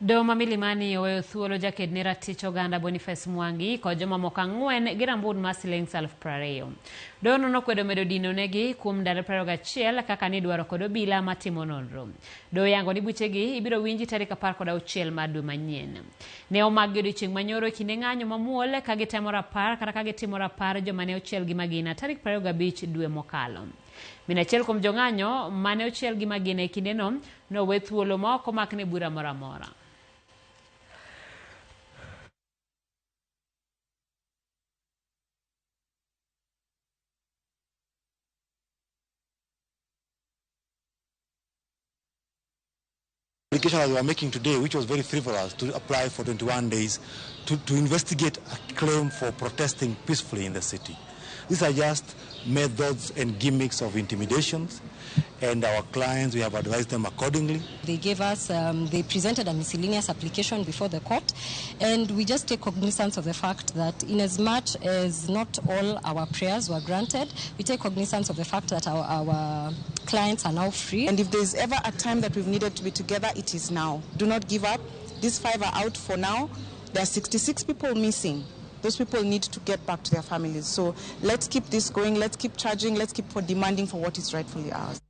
Doho ma Milimani oweyo thuolo jaked ne ratich oganda Boniface Mwangi kod jomamoko 4 gi rambun mar siling 20,000. Doho no nokwedo medo dino negi kuom ndalo 21 kaka nidwaro kod obila matimo nonro. Doho yango ni buchegi ibiro winji tarik 16 mar dwe manyien. Ne omakgi odiochieng' manyoro e kinde ng'anyo mamuol ka gitemo rapar kata ka gitimo rapar joma ne ochiel gi magina tarik 25 dwe mokalo. Min achiel kuom jong'anyo mane ochiel gi magina e kindeno nowe thuolo ma ok omakne bura moro amora. Application that we are making today, which was very frivolous, to apply for 21 days to investigate a claim for protesting peacefully in the city. These are just methods and gimmicks of intimidations, and our clients, we have advised them accordingly. They gave us, they presented a miscellaneous application before the court, and we just take cognizance of the fact that in as much as not all our prayers were granted, we take cognizance of the fact that our clients are now free. And if there's ever a time that we've needed to be together, it is now. Do not give up. These 5 are out for now. There are 66 people missing. Those people need to get back to their families. So let's keep this going. Let's keep charging. Let's keep for demanding for what is rightfully ours.